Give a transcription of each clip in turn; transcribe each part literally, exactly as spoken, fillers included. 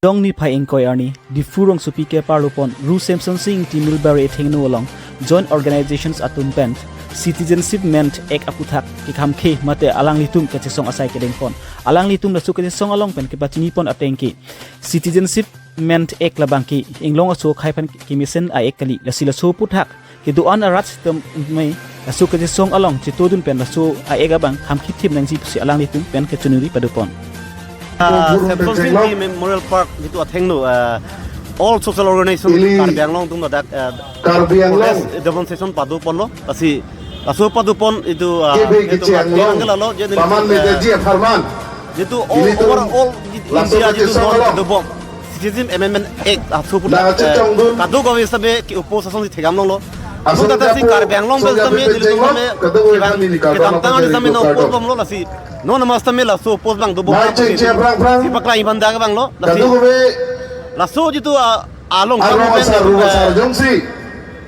Dong niphai ingkoi arni, Diphu rongsopi keparlopon Ru Semson Sing Ingti Nilbari athengno along Joint Organizations atum pen Citizenship Amendment Act aputhak kekhamkhe mate alanglitum kachesong asai kedengpon. Alanglitum laso kachesong along pen kepachinipon ateng ke Citizenship Amendment Act labang ke inglong aso akhai aphan kemesen a-act kali, lasi laso aputhak kedo-an arat sitame laso kachesong along chetodun pen laso a-act abang khamkhithip nangji pusi alanglitum pen kachiningri padopon. Ah, Samson Sing Ingti Memorial Park jitu athengno, ah, all social organization Ili Karbi Anglong atum ladak, ah, Karbi Anglong protest demonstration padoponlo, lasi laso padopon itu, ah, Kebe itu kecheng mati long. Angke lalo, jadi Paman itu, Media eh, ji apharman. Jitu all Ilitum overall laso India jitu kachesong non along. Kedobom. Citizenship Amendment Act, ah, aso aputhak, Nang eh, chetongdun. Kadokave sitame ke-oppose asonsi thekdam longlo. Asong Laso tata si japo, Karbi Anglong asong pen japo sitame, pen nelitum chenglok, sitame, kadokave kedam, kami kedamtang nelitum adim sitame kardom. Oppose bomlo lasi. Non amat sitame laso oppose abang dobom Mai abang chengche sitame. Aphrang aphrang. Sipaklangji aphan dak abanglo, lasi. Kadokave. Laso jitu, ah, along Arong kami pen asar, rong eh, asar jongsi.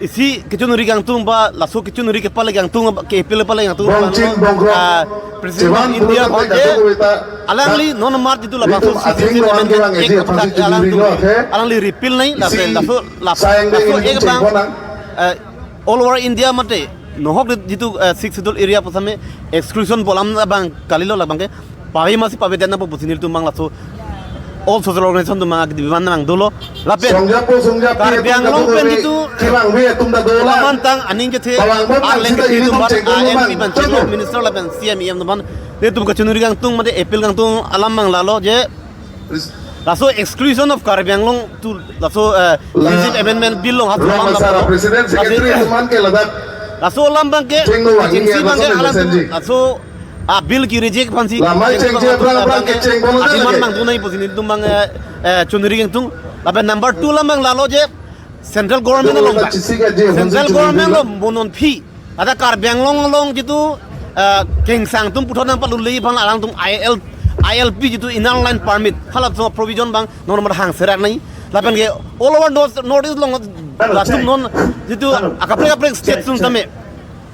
Isi kachiningri kangtung ba, laso kachiningri kepale kangtung ba, ke-appeal pale kangtung ba, Bongchin, bongkrok. Ah, President of Chevan India pura bhante, kata kata kita. Alangli non amat jitu labangso Itum ating Citizenship doang Amendment kewang Act eji aphan aputhak si alangtum, chiningri lo, he? Alangli repeal nai, lapen Isi laso, lap-, sayang laso dei act bang, chengponang. Eh, all over India mate, nohok di jitu, eh, Sixth Schedule area pu sitame exclusion pu alam abang kalilo labang ke, pave masi pavedet nangpo pusi nelitum abang laso all social organization atum abang demand nang dolo. Lapen Songjapo, songjapi Karbi atum Anglong pen kadokave jitu kirang ve atum ta dolang. Pamantang aning kethe Pawang bom arleng nang sita kethe ilitum atum abang chengdun A N P abang. Ban Chengdun. Minister lapen C M E M atum abang. Nelitum kachiningri kangtung mate appeal kangtung alam abang lalo je laso exclusion of Karbi Anglong to laso, eh, La- Citizenship Amendment Bill along halaso Rong alam asar lalo. President Secretary Lapen atum an ke ladak. Laso alam abang ke, Chengno wangji agency ya, abang ke laso alam mesen ji. Laso, ah, bill ke-reject aphansi, Lamai chengsi chengche abang aphrang aphrang abang ke ke chengpon ah, demand lagi. Abang dunai pusi nelitum abang, eh, eh, chiningri kangtung. Lapen number two alam abang lalo je central government Aduh, along abang. Chisi ka je, Central honsi government chiningri lo la. Mo non aphi. Ada Karbi Anglong along jitu, eh, kengsang atum puthot nangpalule aphan alangtum I L, I L P jitu Inner Line Permit. Halatum provision abang non amat hang serak nai. Lapen ke all over North, North East along Hello, latum check. Non jitu Hello. Akaprek akaprek state Check, atum check. Sitame.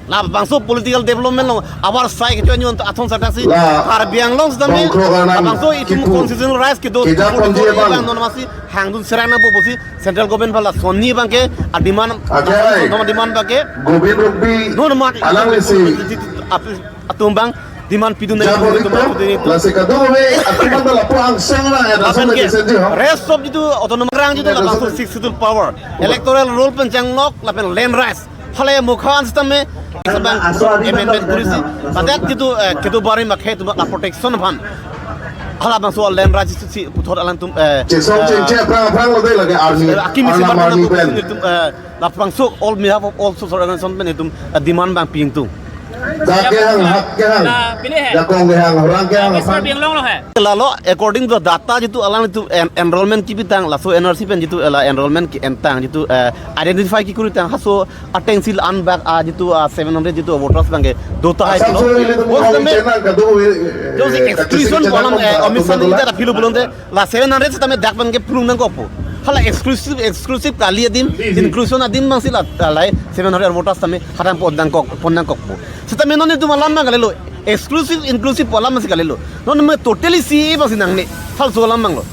Labangso political development along abar sai kecho anyon athon sadak si La Karbi Anglong sitame. Bongkrok anang labangso itum kipu. Constitutional rights kedo Keja itum ponji itum abang. Abang non amatsi hangdun serak nangpo pusi central government aphan lasonni abang ke a-demand Ajay. Labangso demand abang ke. Govind Rugbi Non amat alangli si. Atum abang demand pidun nai Jabor pidun itu, nai pidun itu. Lasi kadokave atum abang lapu angsong abang ya, Lapen langsung ke, mesen ji, ho. Rest of jitu autonomous rang jitu Ya, labangso langsung. Sixth Schedule power. Electoral roll pen chenglok lapen land rights. Hale mukha an sitame, Aso abang amendment polisi. Ladak jitu, eh, kedo barim akhei atum la protection aphan. Halabangso land rights si puthot alangtum, eh, Chesong eh, chengche aphrang aphrang lo dei lake army. Eh, akim isi Arnam martin army atum pen. Itum, eh, labangso all behalf of all social organization pen itum, eh, demand abang pi ingtung. Dak kehang, hak kehang. Pilih hai. Jakong kehang, orang kehang, Mister aphan. Bianglong lo hai. Lalo, according to data jitu alanglitum en-, enrollment kipitang, laso N R C pen jitu, eh, la enrollment ke-entang jitu, eh, identify kekuritang, halaso ateng si la-an bak, ah, jitu, ah, seven hundred jitu voters abang ke dotahai Assam pulo. Soil ilitum Bos kong tame, channel kadu, eh, Jose eh, exclusion kachesik channel bolam, kong eh, kong Omisa kong ni kong ita aphi lo pulote, la seven hundred sitame dak abang ke pulung nangkokpo. Hala exclusive, exclusive kali adim, inclusion adim abang si la, la seven hundred voters tame hatang pon nangkok, pon nangkokpo. Sitame non itum alam abang kalilo, exclusive, inclusive pu alam abang si kalilo. Non me totally C A A abang si nangne, halaso alam abang lo.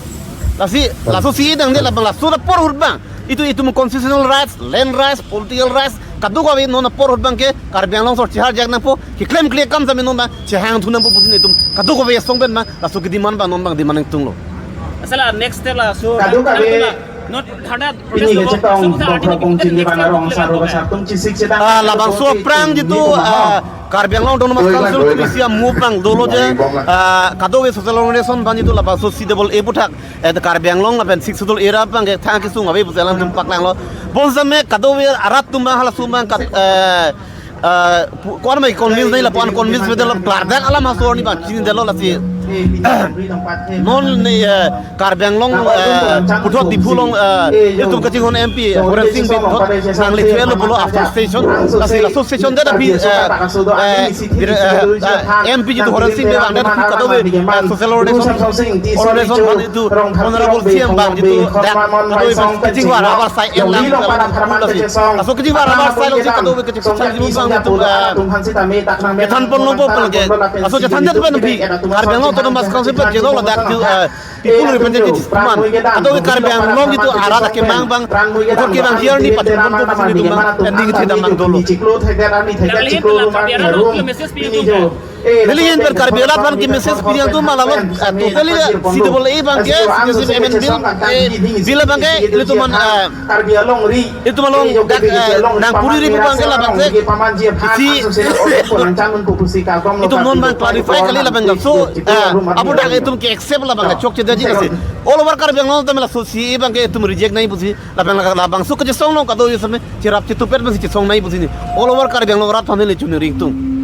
Lasi, laso C A A nangne labang laso apor ahut abang. Itu, itum constitutional rights, land rights, political rights, kadokave non apor ahut abang ke Karbi Anglong asor chihar jak nangpo, keklem kekle akam sitame non abang chehangthu nangpo pusi itum kadokave asong pen abang, laso kedemand abang non abang demand ingtunglo. Asala next step laso Kadokave. Not hada Pini protest ke lo, chetong, sebut bongkrok ada bongchin next di bang step arong lo, sarong lo. Sarong chisik sedang. Ah, labangso aphrang jitu, ah, Karbi Anglong Autonomous Council atum isi amu abang dolo je, ah, kadokave social organization abang jitu labangso C double A aputhak, eh, Karbi Anglong lapen Sixth Schedule area abang ke thang kesung ave pusi alangtum paklanglo. Bonsitame kadokave arat atum abang halaso abang kat, eh, eh, pu-, ko-an abang convince nai lapu-an convince me dolo klardak alam halaso arni abang chinidetlo lasi. Non ni, eh, Karbi Anglong, eh, puthot Diphu along, eh, itum kachinghon M P, Horen Sing Bey puthot nangli chelo pulo after session, lasi laso session det aphi, eh, eh, eh, eh, M P jitu Horen Sing Bey abang det aphi kadokave, eh, social organization, organization abang jitu Honorable C M abang jitu dak kadokave kachingvar abar sai elang lasi. Laso kachingvar abar sai lasi kadokave kachingvar abang jitu, eh, kethan pon longpo pen ke. Laso kethan det pen aphi Karbi Anglong Autonomous Council pen jelo ladak jitu, eh, People representatives man. Ado ke Karbi Anglong itu arat akemang abang, ukur kevang hiar ni patun pon pon sini tumang, ending itu damang dolo. Nangli hin la Karbi arat along ke message pi nangtum. Neli hin per Karbi arat aphan ke message pi nangtum, malalo, eh, totally, eh, C double A abang ke, C double A amendment bill, eh, bill abang ke, ilitum an, eh, itum along dak, eh, nangpuri ri abang ke labangso, si, itum non abang clarify kali labang ke. So, eh, apot dak itum ke accept labang ke chokche daji lasi. All over Karbi Anglong tame laso C A abang ke itum reject nangji pusi, labang labangso kachesong long kado yo same, cherap chetupet abang si chesong nangji pusi ni. All over Karbi Anglong arat aphan neli choningri ingtung.